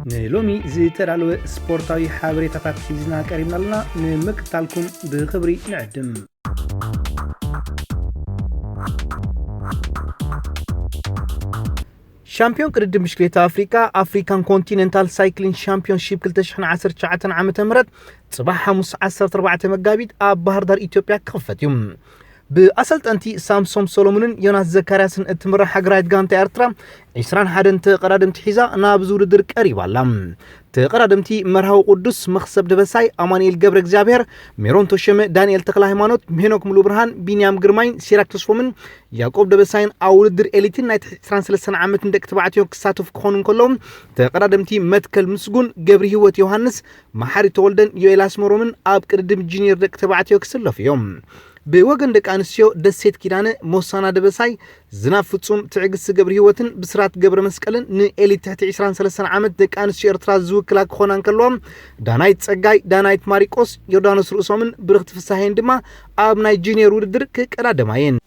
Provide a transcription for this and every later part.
ንሎሚ ዝተዳለወ ስፖርታዊ ሓበሬታታት ሒዝና ቀሪብና ኣለና። ንምክትታልኩም ብኽብሪ ንዕድም። ሻምፒዮን ቅድድም ብሽክሌታ ኣፍሪካ፣ ኣፍሪካን ኮንቲነንታል ሳይክሊን ሻምፒዮንሺፕ ክልተ ሽሕን ዓሰርተ ትሽዓተን ዓመተ ምህረት፣ ጽባሕ ሓሙስ ዓሰርተ ኣርባዕተ መጋቢት ኣብ ባህር ዳር ኢትዮጵያ ክኽፈት እዩ። ብኣሰልጠንቲ ሳምሶም ሰሎሙንን ዮናስ ዘካርያስን እትምራሕ ሃገራዊት ጋንታ ኤርትራ፣ ዕስራን ሓደን ተቐዳደምቲ ሒዛ ናብዚ ውድድር ቀሪባ ኣላ። ተቐዳደምቲ መርሃዊ ቅዱስ፣ መኽሰብ ደበሳይ፣ ኣማኑኤል ገብረ እግዚኣብሔር፣ ሜሮን ተሸመ፣ ዳንኤል ተኽለ ሃይማኖት፣ ሄኖክ ሙሉ ብርሃን፣ ቢንያም ግርማይን ሲራክ ተስፎምን ያዕቆብ ደበሳይን ኣብ ውድድር ኤሊትን ናይ ትሕቲ ዕስራን ሰለስተን ዓመትን ደቂ ተባዕትዮ ክሳተፉ ክኾኑ እንከለዉ፣ ተቐዳደምቲ መትከል ምስጉን፣ ገብሪ ህይወት ዮሃንስ፣ መሓሪ ተወልደን ዮኤል ኣስመሮምን ኣብ ቅድድም ጁኒየር ደቂ ተባዕትዮ ክስለፉ እዮም። ብወገን ደቂ ኣንስትዮ፣ ደሴት ኪዳነ፣ ሞሳና ደበሳይ፣ ዝናብ ፍጹም፣ ትዕግስቲ ገብረ ህይወትን ብስራት ገብረ መስቀልን ንኤሊት ትሕቲ ዕስራን ሰለስተን ዓመት ደቂ ኣንስትዮ ኤርትራ ዝውክላ ክኾና እንከለዋ፣ ዳናይት ጸጋይ፣ ዳናይት ማሪቆስ፣ ዮርዳኖስ ርእሶምን ብርኽቲ ፍሳሄን ድማ ኣብ ናይ ጁኒየር ውድድር ክቀዳደማ እየን።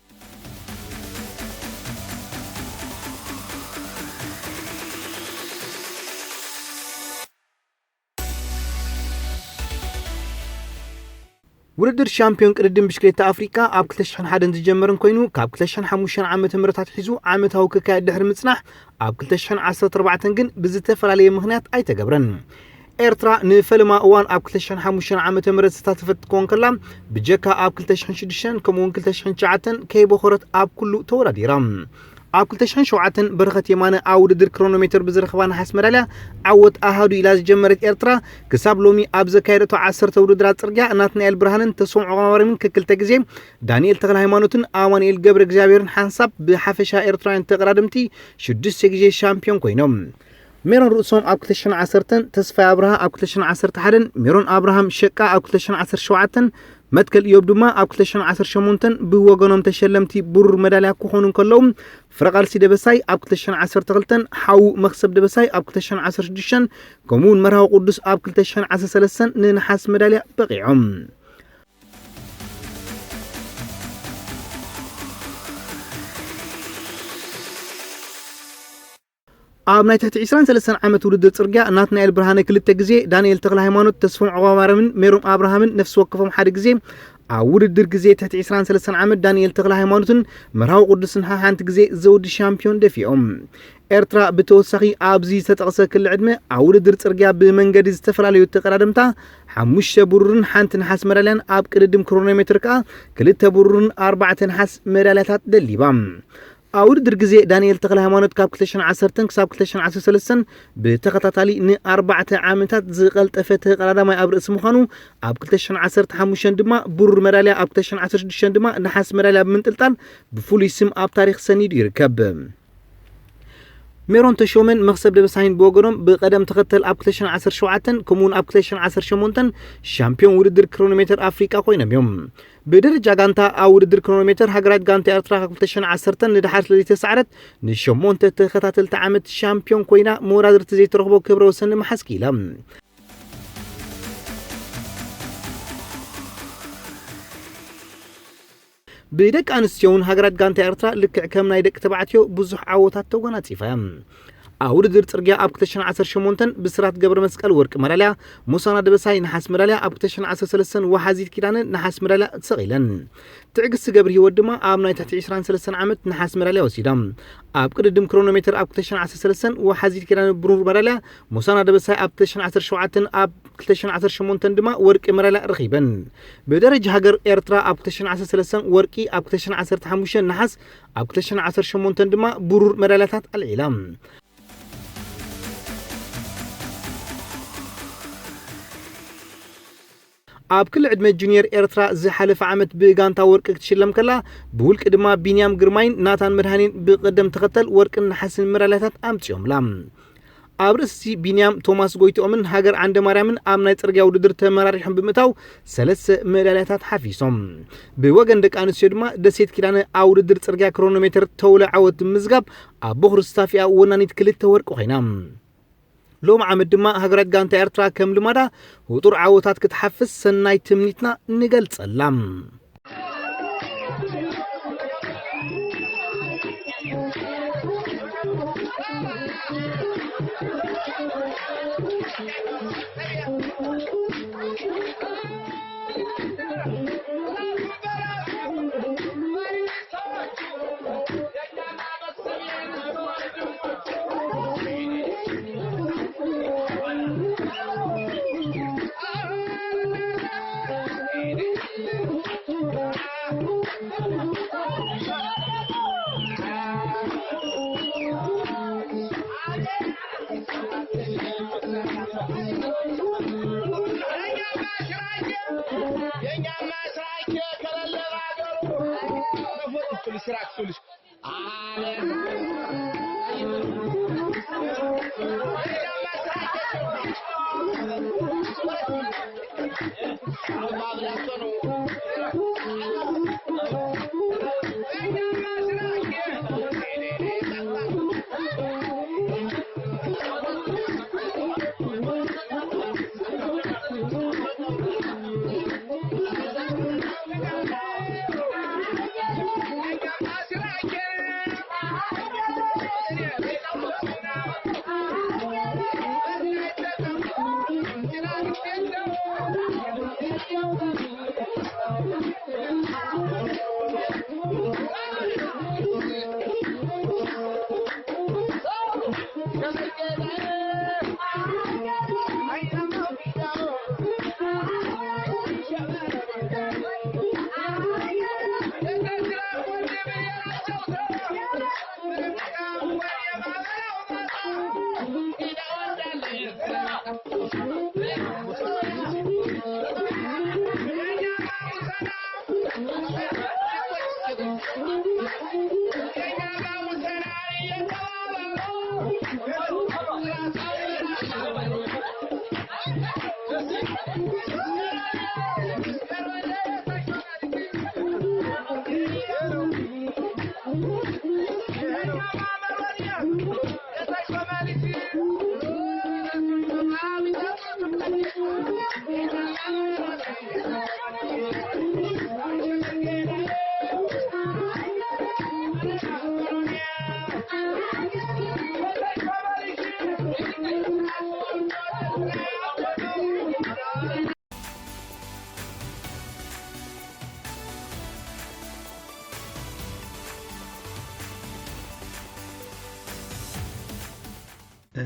ውድድር ሻምፒዮን ቅድድም ብሽክሌታ ኣፍሪካ ኣብ ክልተ ሽሕን ሓደን ዝጀመረ እንኮይኑ፣ ካብ ክልተ ሽሕን ሓሙሽተን ዓመተ ምህረት ኣትሒዙ ዓመታዊ ክካየድ ድሕሪ ምጽናሕ፣ ኣብ ክልተ ሽሕን ዓሰርተ ኣርባዕተን ግን ብዝተፈላለየ ምኽንያት ኣይተገብረን። ኤርትራ ንፈለማ እዋን ኣብ ክልተ ሽሕን ሓሙሽተን ዓመተ ምህረት ዝተሳተፈት ክትከውን ከላ፣ ብጀካ ኣብ ክልተ ሽሕን ሽዱሽተን ከምኡ እውን ክልተ ሽሕን ትሽዓተን ከይበኾረት ኣብ ኩሉ ተወዳዲራ። ኣብ ክልተ ሽሕን ሸውዓተን በረኸት የማነ ኣብ ውድድር ክሮኖሜተር ብዝረኸባ ነሓስ መዳልያ ዓወት ኣሃዱ ኢላ ዝጀመረት ኤርትራ፣ ክሳብ ሎሚ ኣብ ዘካየደቶ ዓሰርተ ውድድራት ጽርግያ፣ ናትናኤል ብርሃንን ተስፎም ዑቕባማርያምን ክልተ ግዜ፣ ዳንኤል ተኽለ ሃይማኖትን ኣማኑኤል ገብረ እግዚኣብሔርን ሓንሳብ ብሓፈሻ ኤርትራውያን ተቐዳደምቲ ሽዱሽተ ግዜ ሻምፒዮን ኮይኖም። ሜሮን ርእሶም ኣብ ክልተ ሽሕን ዓሰርተን፣ ተስፋይ ኣብርሃ ኣብ ክልተ ሽሕን ዓሰርተ ሓደን፣ ሜሮን ኣብርሃም ሸቃ ኣብ ክልተ ሽሕን ዓሰርተ ሸውዓተን፣ መትከል ኢዮብ ድማ ኣብ ክልተ ሽሕን ዓሰርተ ሸሞንተን ብወገኖም ተሸለምቲ ብሩር መዳልያ ክኾኑ እንከለዉ፣ ፍረቓልሲ ደበሳይ ኣብ ክልተ ሽሕን ዓሰርተ ክልተን፣ ሓዉ መኽሰብ ደበሳይ ኣብ ክልተ ሽሕን ዓሰርተ ሽዱሽተን፣ ከምኡውን መርሃዊ ቅዱስ ኣብ ክልተ ሽሕን ዓሰርተ ሰለስተን ንነሓስ መዳልያ በቒዖም። ኣብ ናይ ትሕቲ ዕስራን ሰለስተን ዓመት ውድድር ጽርግያ፣ ናትናኤል ብርሃነ ክልተ ግዜ፣ ዳንኤል ተኽለ ሃይማኖት፣ ተስፎም ዑቕባማርያምን ሜሮን ኣብርሃምን ነፍሲ ወከፎም ሓደ ግዜ፣ ኣብ ውድድር ግዜ ትሕቲ ዕስራን ሰለስተን ዓመት ዳንኤል ተኽለ ሃይማኖትን መርሃዊ ቅዱስን ሓንቲ ግዜ ዘውዲ ሻምፒዮን ደፊኦም። ኤርትራ ብተወሳኺ ኣብዚ ዝተጠቕሰ ክሊ ዕድመ ኣብ ውድድር ጽርግያ ብመንገዲ ዝተፈላለዩ ተቐዳደምታ ሓሙሽተ ብሩርን ሓንቲ ነሓስ መዳልያን ኣብ ቅድድም ክሮኖሜትር ከኣ ክልተ ብሩርን ኣርባዕተ ነሓስ መዳልያታት ደሊባ። ኣብ ውድድር ግዜ ዳንኤል ተኽለ ሃይማኖት ካብ ክልተ ሽሕን ዓሰርተን ክሳብ ክልተ ሽሕን ዓሰርተ ሰለስተን ብተኸታታሊ ንኣርባዕተ ዓመታት ዝቐልጠፈ ተቐዳዳማይ ኣብ ርእሲ ምዃኑ፣ ኣብ ክልተ ሽሕን ዓሰርተ ሓሙሽተን ድማ ብሩር መዳልያ፣ ኣብ ክልተ ሽሕን ዓሰርተ ሽዱሽተን ድማ ነሓስ መዳልያ ብምንጥልጣል ብፍሉይ ስም ኣብ ታሪኽ ሰኒዱ ይርከብ። ሜሮን ተሾመን መኽሰብ ደበሳይን ብወገኖም ብቐደም ተኸተል ኣብ ክልተ ሽሕን ዓሰርተ ሸውዓተን ከምኡውን ኣብ ክልተ ሽሕን ዓሰርተ ሸሞንተን ሻምፒዮን ውድድር ክሮኖሜተር ኣፍሪቃ ኮይኖም እዮም። ብደረጃ ጋንታ ኣብ ውድድር ክሮኖሜተር ሃገራዊት ጋንታ ኤርትራ ካብ ክልተ ሽሕን ዓሰርተን ንደሓር ስለ ዘይተሳዕረት ንሸሞንተ ተኸታተልቲ ዓመት ሻምፒዮን ኮይና መወዳድርቲ ዘይተረኽቦ ክብረ ወሰን ድማ ሓስኪላ። ብደቂ ኣንስትዮ እውን ሃገራዊት ጋንታ ኤርትራ ልክዕ ከም ናይ ደቂ ተባዕትዮ ብዙሕ ዓወታት ተጎናጺፋ እያ። ኣብ ውድድር ጽርግያ ኣብ ክልተ ሽሕን ዓሰርተ ሸሞንተን ብስራት ገብረ መስቀል ወርቂ መዳልያ፣ ሞሳና ደበሳይ ነሓስ መዳልያ፣ ኣብ ክልተ ሽሕን ዓሰርተ ሰለስተን ወሓዚት ኪዳነ ነሓስ መዳልያ ተሰቒለን። ትዕግስቲ ገብረ ህይወት ድማ ኣብ ናይ ትሕቲ ዕስራን ሰለስተን ዓመት ነሓስ መዳልያ ወሲዳ። ኣብ ቅድድም ክሮኖሜተር ኣብ ክልተ ሽሕን ዓሰርተ ሰለስተን ወሓዚት ኪዳነ ብሩር መዳልያ፣ ሞሳና ደበሳይ ኣብ ክልተ ሽሕን ዓሰርተ ሸውዓተን ኣብ ክልተ ሽሕን ዓሰርተ ሸሞንተን ድማ ወርቂ መዳልያ ረኺበን። ብደረጃ ሃገር ኤርትራ ኣብ ክልተ ሽሕን ዓሰርተ ሰለስተን ወርቂ፣ ኣብ ክልተ ሽሕን ዓሰርተ ሓሙሽተን ነሓስ፣ ኣብ ክልተ ሽሕን ዓሰርተ ሸሞንተን ድማ ብሩር መዳልያታት ኣልዒላ። ኣብ ክሊ ዕድመ ጁኒየር ኤርትራ ዝሓለፈ ዓመት ብጋንታ ወርቂ ክትሽለም ከላ፣ ብውልቂ ድማ ቢንያም ግርማይን ናታን መድሃኔን ብቅደም ተኸተል ወርቅን ነሓስን መዳልያታት ኣምጺኦምላ። ኣብ ርእሲ ቢንያም፣ ቶማስ ጎይትኦምን ሃገር ዓንደማርያምን ኣብ ናይ ጽርግያ ውድድር ተመራሪሖም ብምእታው ሰለስተ መዳልያታት ሓፊሶም። ብወገን ደቂ ኣንስትዮ ድማ ደሴት ኪዳነ ኣብ ውድድር ጽርግያ ክሮኖሜተር ተውለ ዓወት ብምዝጋብ ኣብ ቦኽሪ ስታፊኣ ወናኒት ክልተ ወርቂ ኮይና። ሎም ዓመት ድማ ሃገራዊት ጋንታ ኤርትራ ከም ልማዳ ህጡር ዓወታት ክትሓፍስ ሰናይ ትምኒትና ንገልጸላ።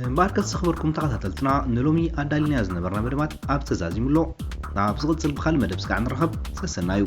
እምበኣርከስ ዝኽበርኩም ተኸታተልትና፣ ንሎሚ ኣዳሊናዮ ዝነበርና መደባት ኣብ ተዛዚሙ ኣሎ። ናብ ዝቕጽል ብኻልእ መደብ ስጋዕ ንራኸብ። ሰሰናዩ።